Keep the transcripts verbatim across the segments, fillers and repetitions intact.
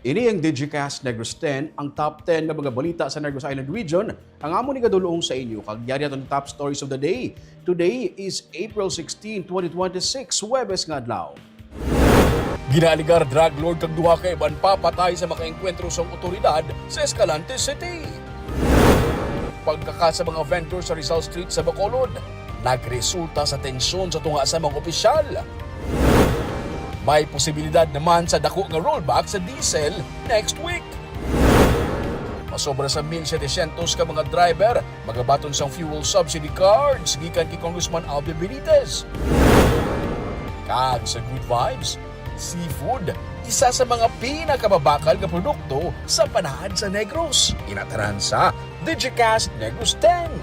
Ini ang Digicast Negros ten, ang top ten nga mga balita sa Negros Island Region. Ang amo ni gadulong sa inyo, kag yari aton top stories of the day. Today is April sixteen, twenty twenty-six, Huwebes nga adlaw. Ginaaligar drug lord kag duha ka iban pa patay sa makaengkwentro sang otoridad sa Escalante City. Pagkaka sa mga vendor sa Rizal Street sa Bacolod, nagresulta sa tensyon sa tunga sa mga opisyal. May posibilidad naman sa dako nga rollback sa diesel next week. Masobra sa mil setecientos ka mga driver magabaton sang fuel subsidy cards gikan kay Congressman Alvin Benitez. Kag sa good vibes, seafood, isa sa mga pinakamabakal nga produkto sa panaad sa Negros. Kinataran sa Digicast Negros ten.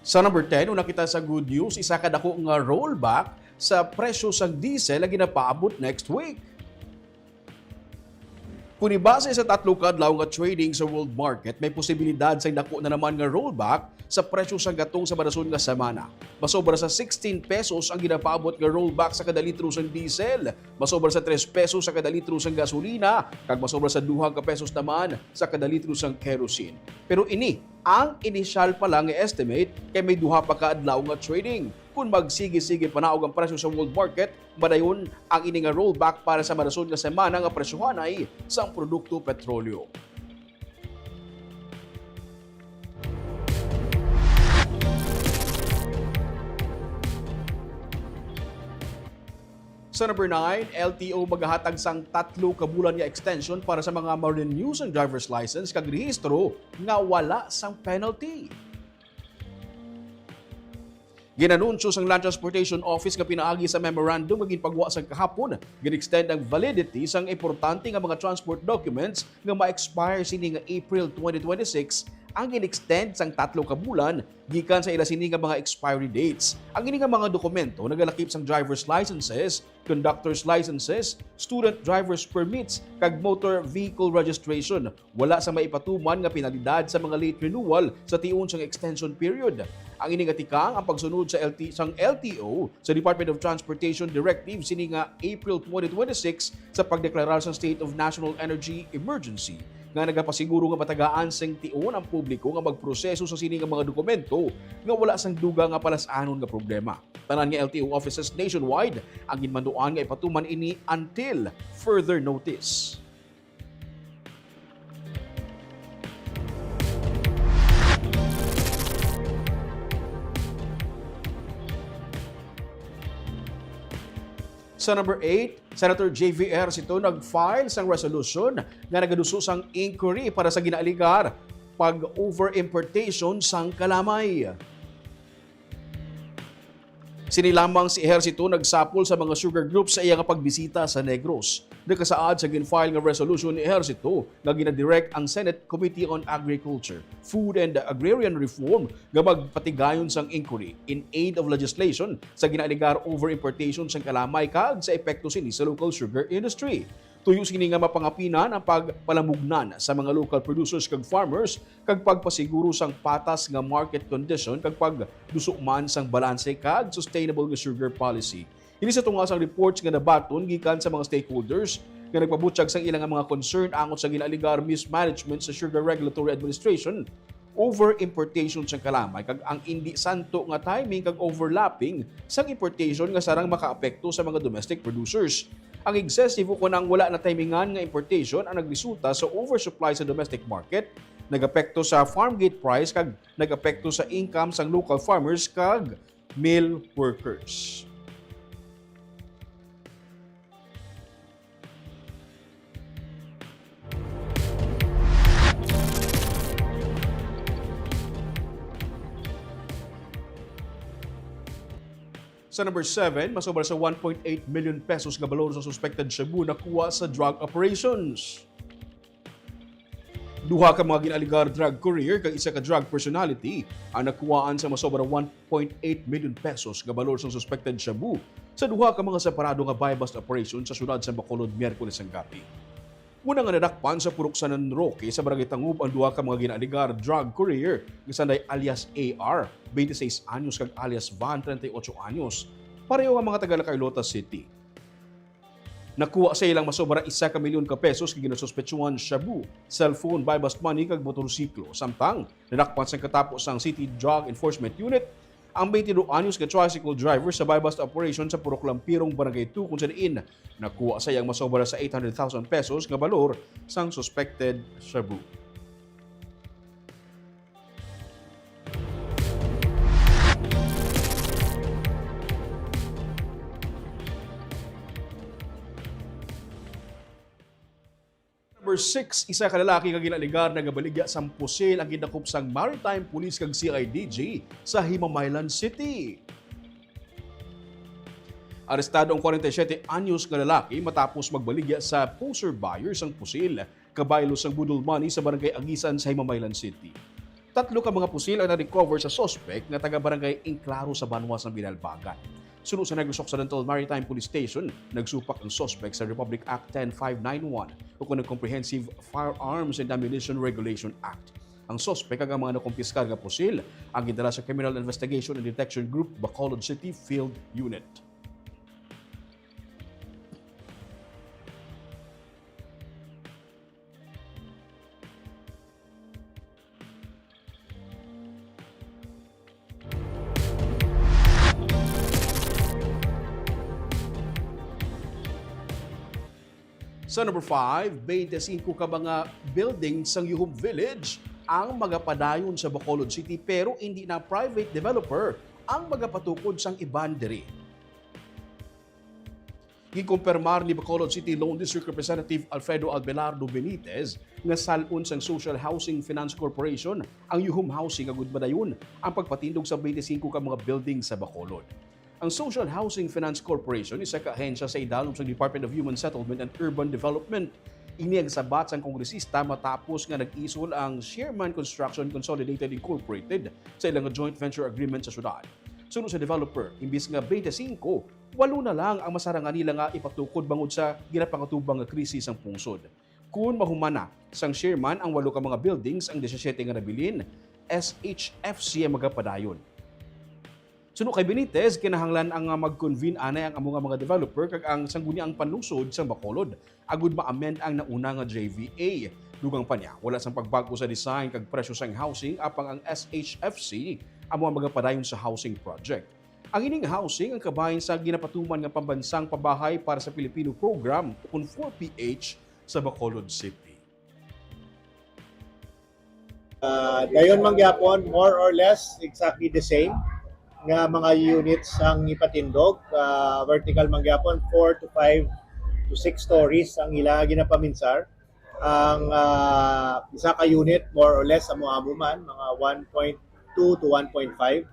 Sa number ten, una kita sa good news, isa ka dako nga rollback sa presyo sang diesel ang ginapaabot next week. Kung ibase sa tatlo ka adlaw nga trading sa world market, may posibilidad sa dako na naman nga rollback sa presyo sang gatong sa marason nga semana. Masobra sa sixteen pesos ang ginapaabot nga rollback sa kada litro sang diesel, masobra sa tres pesos sa kada litro sang gasolina, kag masobra sa duha ka pesos naman sa kada litro sang kerosene. Pero ini ang inisyal pa lang nga estimate, kay may duha pa ka adlaw nga trading. Kung magsige-sige panaog ang presyo sa world market, madayon ang ini nga rollback para sa marason nga semana nga presyohanay sang produkto petrolyo. Sa number nine, L T O magahatag sang tatlo ka bulan nga extension para sa mga ma-renew sang driver's license kag rehistro nga wala sang penalty. Ginanunsyo sang Land Transportation Office nga pinaagi sa memorandum nga ginpagwa sang kahapon, gin-extend ang validity sang importante nga mga transport documents nga ma-expire sini nga April twenty twenty-six, ang gin-extend sang tatlo ka bulan gikan sa ila sini nga mga expiry dates. Ang ini nga mga dokumento nagalakip sang driver's licenses, conductor's licenses, student driver's permits, kag motor vehicle registration. Wala sa maipatuman nga penalidad sa mga late renewal sa tion sang extension period. Ang ini nga tikang ang pagsunod sa L T, sang L T O sa Department of Transportation Directive sini nga April twenty twenty-six sa pagdeklarar sang State of National Energy Emergency, nga nagapasiguro nga matagaan sing tion ang publiko nga magproseso sa sini nga mga dokumento nga wala sang dugang nga palas-anon nga problema. Tanan nga L T O offices nationwide ang ginmanduan nga ipatuman ini until further notice. Sa number eight, Senator J V Ejercito nag-file sang resolution nga nagaduso sang inquiry para sa ginaaligar pag-over-importation sang kalamay. Sini lamang si Ejercito nagsapol sa mga sugar groups sa iya nga pagbisita sa Negros. Nakasaad sa gin-file nga resolution ni Ejercito nga ginadirect ang Senate Committee on Agriculture, Food and Agrarian Reform nga magpatigayon sang inquiry in aid of legislation sa ginaaligar over-importation sang kalamay kag sa epekto sini sa local sugar industry. Tuyo sini nga mapangapinan ang pagpalamugnan sa mga local producers kag farmers kag pagpasiguro sang patas nga market condition kag pagduso man sang balanse kag sustainable nga sugar policy. Ini sa tunga sang reports nga nabaton gikan sa mga stakeholders nga nagpabutyag sang ila nga mga concern angot sa ginaaligar mismanagement sa Sugar Regulatory Administration, over-importation sang kalamay kag ang indi santo nga timing kag overlapping sang importation nga sarang makaapekto sa mga domestic producers. Ang excessive ukon ang wala natimingan nga importation ang nagresulta sa oversupply sa domestic market, nagapekto sa farm gate price kag nagapekto sa income sang local farmers kag mill workers. Sa number seven, masobra sa one point eight million pesos nga balor sa suspected shabu nakuha sa drug operations. Duha ka mga ginaaligar drug courier kag isa ka drug personality ang nakuhaan sa masobra one point eight million pesos nga balor sang suspected shabu sa duha ka mga separado nga buy-bust operation sa siyudad sa Bacolod Miyerkules sang gab-i. Una nga nadakpan sa Purok San Roque sa Barangay Tangub ang duha ka mga ginaaligar drug courier nga sanday alias A R, twenty-seis anyos, kag alias Van, treinta y ocho anyos. Pareho nga mga taga La Carlota City. Nakuha sa ilang masobra isa ka milyon ka pesos nga ginasuspetsuhan shabu, cellphone, buy-bust money, kag motorsiklo. Samtang nadakpan sang katapo sang City Drug Enforcement Unit ang twenty-two anyos nga tricycle driver sa buy-bust operation sa Purok Lampirong, Barangay two, kung sa diin nakuha sa iya ang masobra sa eight hundred thousand pesos nga balor sang suspected shabu. Number six, isa ka lalaki nga ginaaligar nagabaligya sang pusil ang gindakop sang Maritime Police kag C I D G sa Himamaylan City. Arestado ang kwarenta y siyete anyos nga lalaki matapos magbaligya sa poser buyer sang pusil kabaylo sang Budol Money sa Barangay Aguisan sa Himamaylan City. Tatlo ka mga pusil ang na-recover sa suspek nga taga Barangay Enclaro sa banwa sang Binalbagan. Suno sa Negros Occidental Maritime Police Station, nagsupak ang suspek sa Republic Act ten five nine one, ukon ang Comprehensive Firearms and Ammunition Regulation Act. Ang suspek kag ang mga nakumpiskar nga pusil ang gindala sa Criminal Investigation and Detection Group, Bacolod City Field Unit. Sa number five, twenty-five ka mga building sang Yuhum Village ang magapadayon sa Bacolod City, pero indi na private developer ang magapatukod sang iban diri. Ginkumpirmar ni Bacolod City Lone District Representative Alfredo Abelardo Benitez nga sal-on sang Social Housing Finance Corporation ang Yuhum Housing agud madayon ang pagpatindog sa twenty-five ka mga building sa Bacolod. Ang Social Housing Finance Corporation isa ka ahensya sa idalom sang Department of Human Settlement and Urban Development. Ini ang sabat sang kongresista matapos nga nag-isol ang Sherman Construction Consolidated Incorporated sa ilang joint venture agreement sa syudad. Suno sa developer, imbis nga twenty-five, walo na lang ang masarangan nila nga ipatukod bangod sa ginapangatubang nga krisis sang pungsod. Kon mahuman na sang Sherman ang walo ka mga buildings, ang disisiete nga nabilin, S H F C ang magapadayon. Suno kay Benitez, kinahanglan ang, ah, mag-convene anay ang amo nga mga developer kag ang Sangguniang Panlungsod sang Bacolod agud ma-amend ang nauna nga J V A. Dugang pa niya, wala sang pagbag-o sa design kag presyo sang housing, apang ang S H F C amo ang magapadayon sa housing project. Ang ining housing ang kabahin sa ginapatuman nga pambansang pabahay para sa Pilipino program, ukon four P H, sa Bacolod City. Ah, dayon man gyapon, more or less exactly the same nga mga units ang ipatindog. Ah, vertical man gyapon, four to five to six stories ang ila ginapaminsar. Ang, ah, isa ka unit, more or less, amo-amo man, mga one point two to one point five.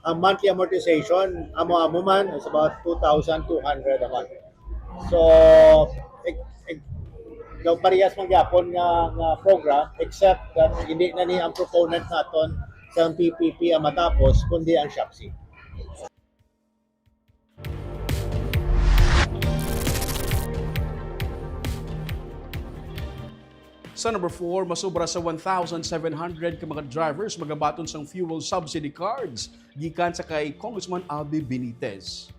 Ang monthly amortization, amo-amo man, is about two thousand two hundred a month. So, eg-, eg-, daw parehas man gyapon nga, nga program, except that hindi na ni ang proponent naton sa P P P ang matapos, kundi ang SHOPC. Sa number four, masobra sa one thousand seven hundred ka mga drivers magabaton sang fuel subsidy cards gikan sa kay Congressman Albee Benitez.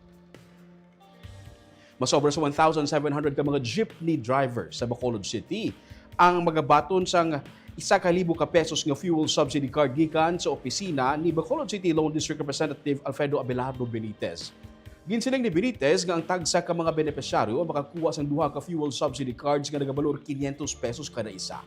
Masobra sa one thousand seven hundred ka mga jeepney driver sa Bacolod City ang magabaton sang isa ka libo ka pesos nga fuel subsidy card gikan sa opisina ni Bacolod City Lone District Representative Alfredo Abelardo Benitez. Ginsiling ni Benitez nga ang tagsa ka mga benepisyaryo makakuha sang duha ka fuel subsidy cards nga nagabalor quinientos pesos kada isa.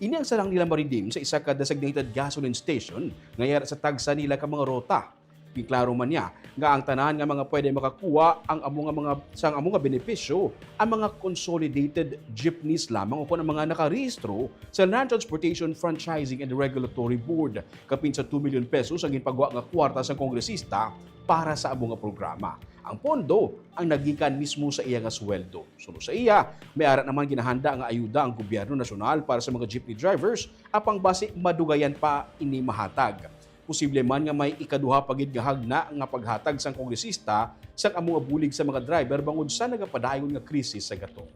Ini ang sarang nila ma-redeem sa isa ka designated gasoline station nga yara sa tagsa nila ka mga rota. Ginklaro man niya nga ang tanan nga mga pwede makakuha ang amo nga mga, sang amo nga benepisyo ang mga consolidated jeepneys lamang ukon ang mga nakarehistro sa Land Transportation Franchising and Regulatory Board. Kapin sa two million pesos ang ginpagwa nga kwarta sang kongresista para sa amo nga programa. Ang pondo ang nagikan mismo sa iya nga sweldo. Suno sa iya, may ara naman ginahanda nga ayuda ang gobyerno nasyonal para sa mga jeepney drivers, apang basi madugayan pa ini mahatag. Posible man nga may ikaduha pa gid nga hagna nga paghatag sang kongresista sang amo nga bulig sa mga driver bangod sa nagapadayon nga krisis sa gatong.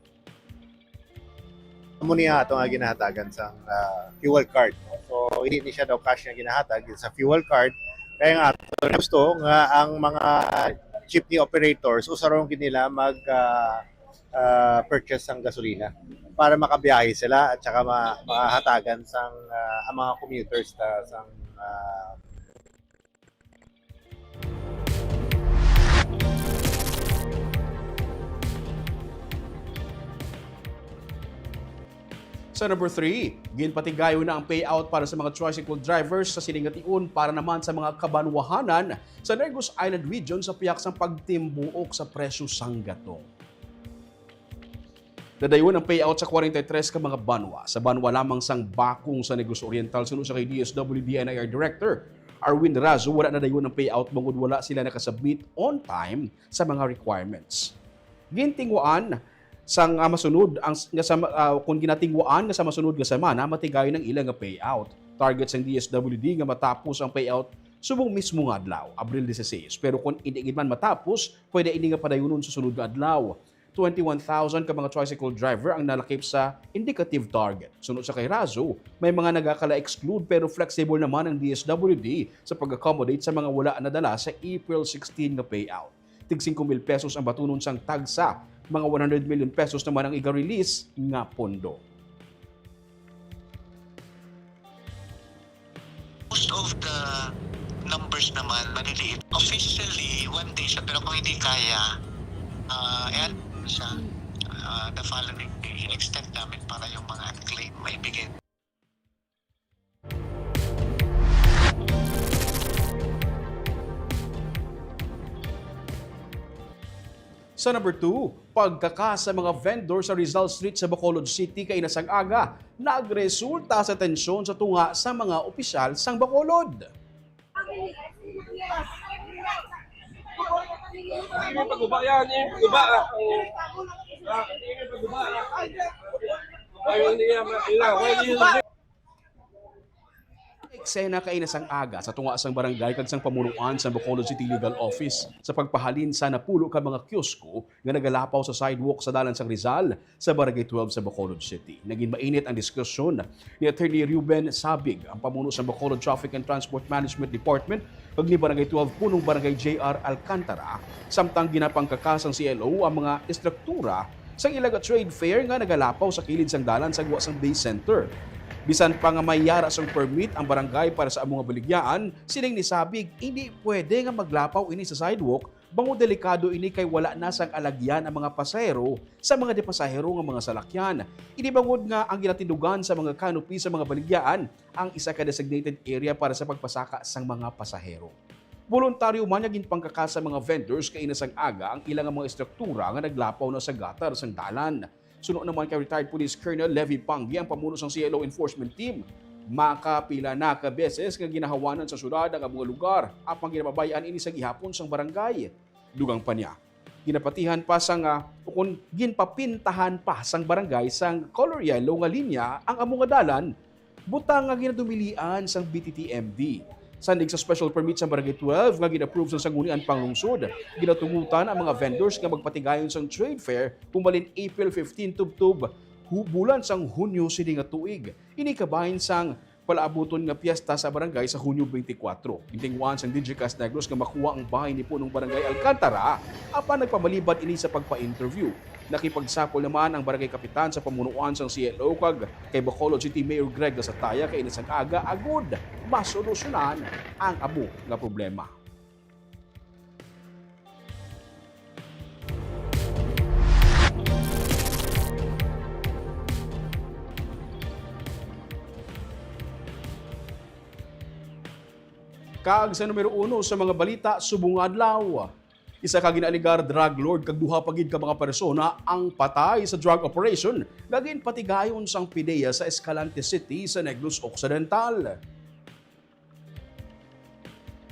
Amo niya ato nga ginahatagan sa, ah, fuel card. So, hindi ni siya daw cash nga ginahatag, it's a fuel card. Kaya nga, ato gusto nga ang mga jeepney operators, usaron gid nila mag, ah, ah, purchase sang gasolina para makabiyahe sila at saka ma-, mahatagan sang, ah, ang mga commuters ta-, sang, ah, Sa number three, ginpatigayon na ang payout para sa mga tricycle drivers sa sining nga tion para naman sa mga kabanwahanan sa Negros Island Region sa pihak sang pagtimbuok sa presyo sang gatong. Nadayon ang payout sa forty-three ka mga banwa. Sa banwa lamang sang Bakong sa Negros Oriental, suno sa kay D S W D N I R Director Arwin Razo, wala nadayon ang payout bangod wala sila nakasubmit on time sa mga requirements. Gintinguan sang, ah, masunod ang s-, nga sa ma-, ah, kung ginatinguan nga sa masunod nga semana matigayon ang ila nga payout. Target sang D S W D nga matapos ang payout subong mismo nga adlaw, Abril dieciséis. Pero kung hindi gid man matapos, pwede ini nga padayunon sa sunod nga adlaw. Twenty-one thousand ka mga tricycle driver ang nalakip sa indicative target. Suno sa kay Razo, may mga nagakala-exclude pero flexible naman ang D S W D sa pag-accommodate sa mga wala nadala sa April sixteen nga payout. Tig singko mil pesos ang batunon sang tagsa, mga one hundred million pesos naman ang iga-release nga pondo. Most of the numbers naman maliliit. Officially, one day siya, pero kung hindi kaya, uh, ayan siya, uh, the following day, in-extend namin para yung mga unclaimed maibigay. Sa number two, pagkaka sa mga vendor sa Rizal Street sa Bacolod City kaina sang aga nagresulta sa tensyon sa tunga sa mga opisyal sang Bacolod. Hindi paguba yan, hindi paguba. Ah, hindi paguba. Ay, hindi yan, wala, wala. Eksena kaina sang aga sa tunga sang barangay kag sang pamunuan sang Bacolod City Legal Office sa pagpahalin sa napulo ka mga kiosko nga nagalapaw sa sidewalk sa dalan sang Rizal sa Barangay twelve sa Bacolod City. Naging mainit ang diskusyon ni Attorney Ruben Sabig, ang pamuno sang Bacolod Traffic and Transport Management Department, kag ni Barangay twelve Punong Barangay J R Alcantara, samtang ginapangkaka sang C L O ang mga estruktura sang ila nga trade fair nga nagalapaw sa kilid sang dalan sa gwa sang Bay Center. Bisan pa nga may yara sang permit ang barangay para sa amo nga baligyaan, siling ni Sabig, hindi pwede nga maglapaw ini sa sidewalk bangod delikado ini kay wala na sang alagyan ang mga pasahero sa mga di-pasahero nga mga salakyan. Ini bangod nga ang ginatindugan sa mga canopy sa mga baligyaan ang isa ka designated area para sa pagpasaka sang mga pasahero. Boluntaryo man nga ginpangkaka sa mga vendors kaina sang aga ang ila nga mga estruktura nga naglapaw na sa gutter sang dalan. Suno naman kay retired Police Colonel Levy Panggi ang pamuno sang C L O enforcement team, makapila na ka beses nga ginahawanan sa syudad ang mga lugar, apang ginapabay-an ini sa gihapon sang barangay. Dugang pa niya, ginapatihan pa sang, ah, ukon ginpapintahan pa sang barangay sang color yellow nga linya ang amo nga dalan, butang nga ginadumilian sang B T T M D. Sandig sa special permit sa Barangay twelve nga gin-approve sang Sangguniang Panglungsod, ginatugutan ang mga vendors nga magpatigayon sang trade fair pumalin April fifteen tubtob hu-, bulan sang Hunyo sini nga tuig. Ini kabahin sang palaabuton nga piyesta sa barangay sa Hunyo twenty-four. Gintinguan sang Digicast Negros nga makuha ang bahin ni Punong Barangay Alcantara, apan nagpamalibad ini sa pagpa-interview. Nakipagsapol naman ang barangay kapitan sa pamunuan sang C L O kag kay Bacolod City Mayor Greg Gasataya kaina sang aga agud masolusyonan ang amo nga problema. Kag sa numero uno sa mga balita subong nga adlaw, isa ka ginaalegar drug lord kag duha pa gid ka mga persona ang patay sa drug operation nga ginpatigayon sang PDEA sa Escalante City sa Negros Occidental.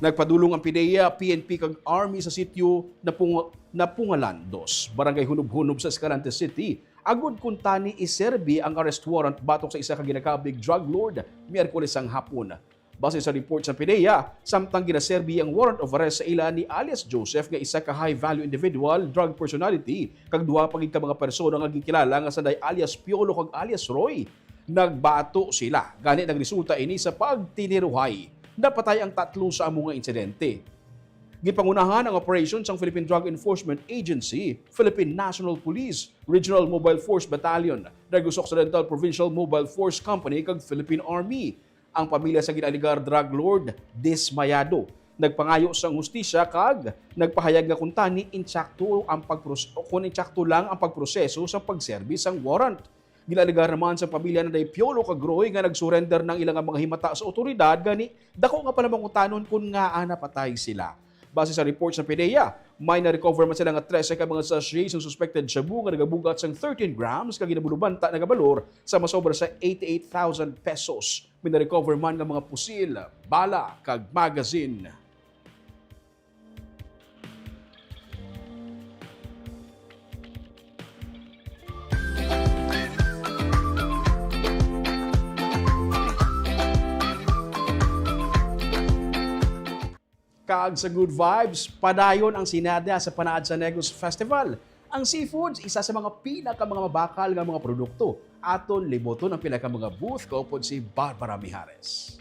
Nagpadulong ang PDEA, P N P kag Army sa sitio Napung-, Napungalan dos, Barangay Hunob-Hunob sa Escalante City, agud kuntani iserbi ang arrest warrant batok sa isa ka ginakabig drug lord Miyerkules sang hapon. Base sa report sa PDEA, samtang ginaserbi ang warrant of arrest sa ila ni alias Joseph nga isa ka high-value individual, drug personality, kag duha pa gid ka mga persona nga ginkilala nga sanday alias Piolo kag alias Roy, nagbato sila. Gani nagresulta ini sa pagtiniruhay. Napatay ang tatlo sa amo nga insidente. Gipangunahan ang operasyon sang Philippine Drug Enforcement Agency, Philippine National Police, Regional Mobile Force Battalion, Negros Occidental Provincial Mobile Force Company, kag Philippine Army. Ang pamilya sa ginaalegar drug lord dismayado. Nagpangayo sang hustisya kag nagpahayag nga kuntani insakto ang pagpros-, kun insakto lang ang pagproseso sa pagserbi sang warrant. Ginaalegar naman sa pamilya na day Piolo kag Roy nga nag-surrender na ang ila nga mga himata sa awtoridad, gani dako nga palamangutanon kun ngaa napatay sila. Base sa report sa PDEA, may na-recover man sila nga trese ka mga sachet sang suspected shabu nga nagabugat sang thirteen grams kag ginabulubanta nagabalor sa masobra sa eighty-eight thousand pesos. May na-recover man nga mga pusil, bala, kag magazine. Kag sa good vibes, padayon ang sinada sa Panaad sa Negros Festival. Ang seafoods, isa sa mga pinaka mga mabakal nga mga produkto. Aton libuton ang pila ka mga booth kaupod si Barbara Mijares.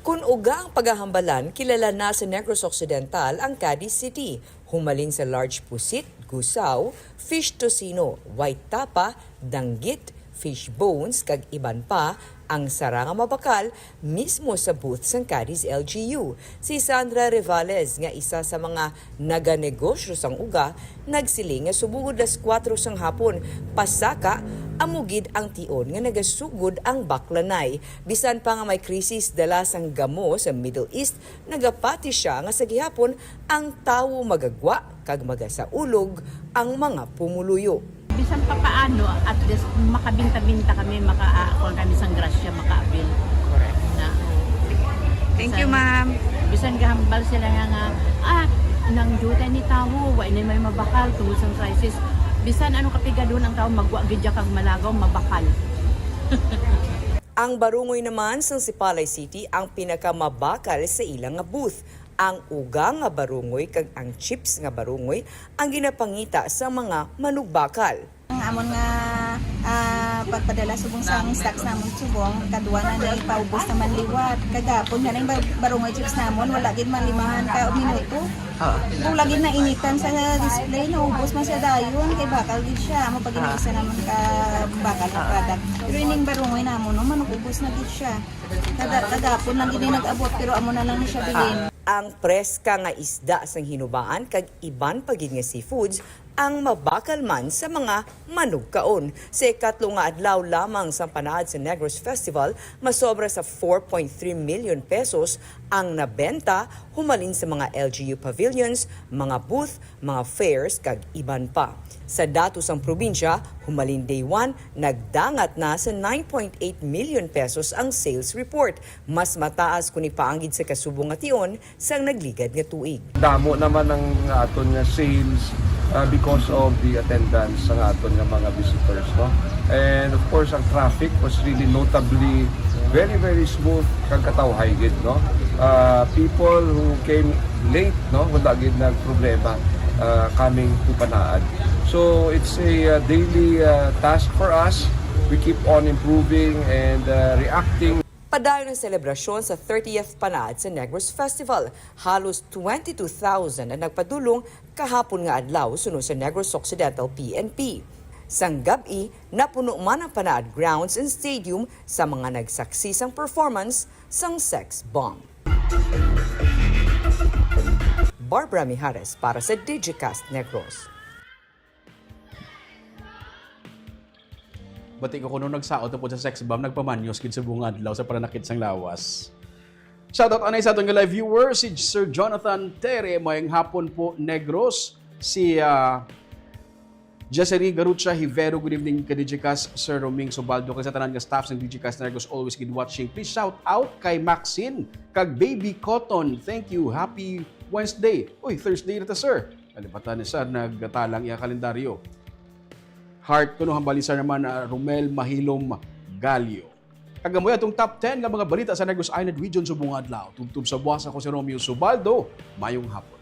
Kun uga ang paghahambalan, kilala na sa Negros Occidental ang Cadiz City, humalin sa large pusit, gusaw, fish tocino, white tapa, danggit, fish bones, kag iban pa, ang sara nga mabakal mismo sa booth sang Cadiz L G U. Si Sandra Revales, nga isa sa mga naganegosyo sang uga, nagsiling nga subong alas kuwatro sang hapon, pasaka, amo gid ang tion nga nagasugod ang baklanay. Bisan pa nga may krisis dala sang gamo sa Middle East, nagapati sia nga sa gihapon ang tawo magagwa kag magasaulog ang mga pumuluyo. Bisan pa paano, at least makabinta-binta kami, maka-, ah, kuwan kami sang grasya, maka-avail. Correct. Na. Thank you, Bisan, ma'am. Bisan gahambal sila nga, nga, ah, nang duta ni tawo, wa na may mabakal tungod sang crisis. Bisan ano kapigadon ang tawo, magwa gid siya kag malagaw, mabakal. Ang barungoy naman sang Sipalay City ang pinakamabakal sa ila nga booth. Ang uga nga barungoy kag ang chips nga barungoy ang ginapangita sa mga manugbakal. Ang amon nga, ah, pagpadala subong sang stocks namon subong, kadwa na ni paubos naman liwat. Kagapon nga ning bar-, barungoy chips namon, wala gid malimahan ka minuto. Ah. Wala gid na initan sa display, naubos man siya dayon, kay bakal gid siya. Amo pa gid ang Ah. isa namon ka bakal nga Ah. product. Pero ining barungoy namon, no, manug-ubos na gid siya. Kada, kagapon lang gid ni nag-abot, pero amo na lang ni siya bilin. Ang preska nga isda sang hinubaan kag iban pa gid nga seafoods ang mabakal man sa mga manugkaon. Sa ikatlo nga adlaw lamang sang Panaad sa Negros Festival, masobra sa four point three million pesos ang nabenta humalin sa mga L G U pavilions, mga booth, mga fairs, kag iban pa. Sa datos sang probinsya, humalin day one, nagdangat na sa nine point eight million pesos ang sales report. Mas mataas kung ipaanggid sa kasubong nga tion sang nagligad nga tuig. Damo naman ang aton nga sales, ah, because of the attendance sang aton nga mga visitors, no? And of course, ang traffic was really notably very, very smooth kag katawhay gid, no? Ah, people who came late, no, wala gid nagproblema, ah, coming to Panaad. So, it's a, ah, daily, ah, task for us. We keep on improving and, ah, reacting. Padayon ang selebrasyon sa thirtieth Panaad sa Negros Festival. Halos twenty-two thousand ang nagpadulong kahapon nga adlaw suno sa Negros Occidental P N P. Sang gab-i, napuno man ang Panaad grounds and stadium sa mga nagsaksi sang performance sang Sex Bomb. Barbara Mijares para sa Digicast Negros. Bati ko kuno nagsaot upod sa Sex Bomb, nagpamanyos gid sa buong adlaw sa pananakit sang lawas. Shoutout anay sa aton nga live viewer, si Sir Jonathan Tere, mayong hapon po, Negros. Si, ah, Jessary Garucha Hivero, good evening ka Digicast, Sir Roming Subaldo, kag sa tanan nga staff sa Digicast Negros, always gid watching. Please shout out kay Maxine kag Baby Cotton. Thank you. Happy Wednesday. Uy, Thursday na ta, sir. Kalibatan ni sir, nagtalang iya kalendaryo. Heart kuno, hambal ni sir naman, ah, Romel Mahilom Galio. Kag amo atong top ten nga mga balita sa Negros Island Region subong nga adlaw. Tubtob sa buwas, ako si Romeo Subaldo. Mayong hapon.